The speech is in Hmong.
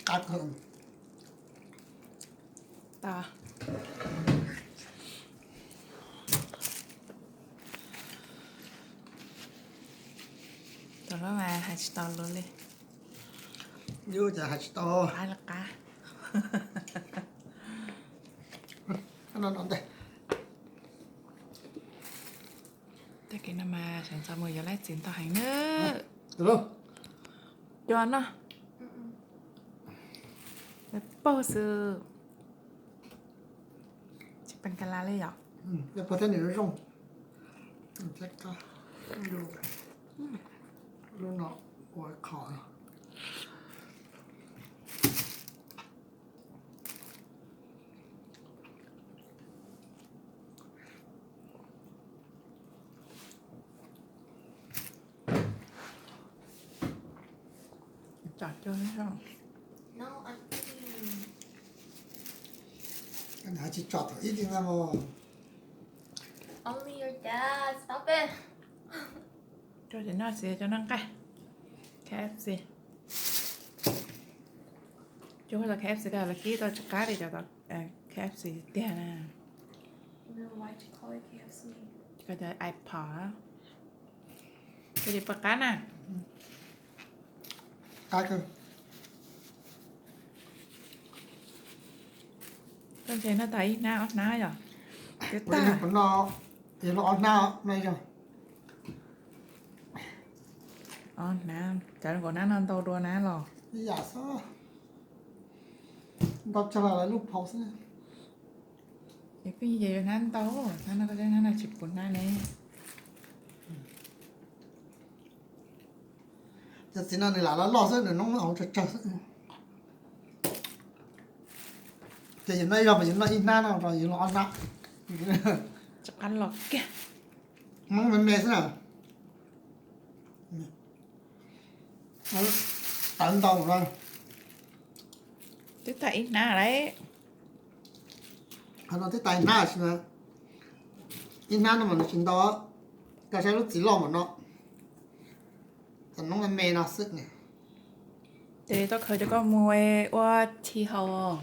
Qab kawg. Tus lub mas hais tsis tau lus li. Yus cas hais tsis tau. Qab li qab. Tag kis no mas sawv ntxov mus yuav laib txiv ntau heev na. Cua no. Paug xwb. Tsis pees kas las li yom. Thiab nws zoo. Lub no ua qhov no. Tsom cuag zoo. Tsis tsom thaum ib li na mog. Only your dad, stop it. Cov no xwb cov noj nqaij. K F C. Cov K F C ko lawv kib tau tsis qab li cov K F C tiag na. Ko cov iPod. Cov li puas qab na? Qab kawg. Koj ntshe noj tag ib hnab ob hnab yom? Twb tag. Yog ob hnab no yog. Ob hnab, cov nkaum hnab no ntau dua na los. Ib yam xwb. Ntau tag los lawv lub phau xwb. Es pheej yog yuav hnab ntau, hnab no koj hnab no tsis pum hnab ne. Cov txiv no nws lam loj loj xwb, nws noob hauv tsawg tsawg xwb. Ces yus noj ib zaug mas yus noj ib hnab no rau yus los ob hnab. Tsis qab los kiag. Noob me me xwb na. Tawv ntau no. Twb tag ib hnab lawm. Qhov no twb tag ib hnab lawm. Ib hnab no mas nws tsis ntau. Koj saib lub txiv loj mas no. Cov noob me me no xwb. Ces tau khaws cov koj mus ua thi haus.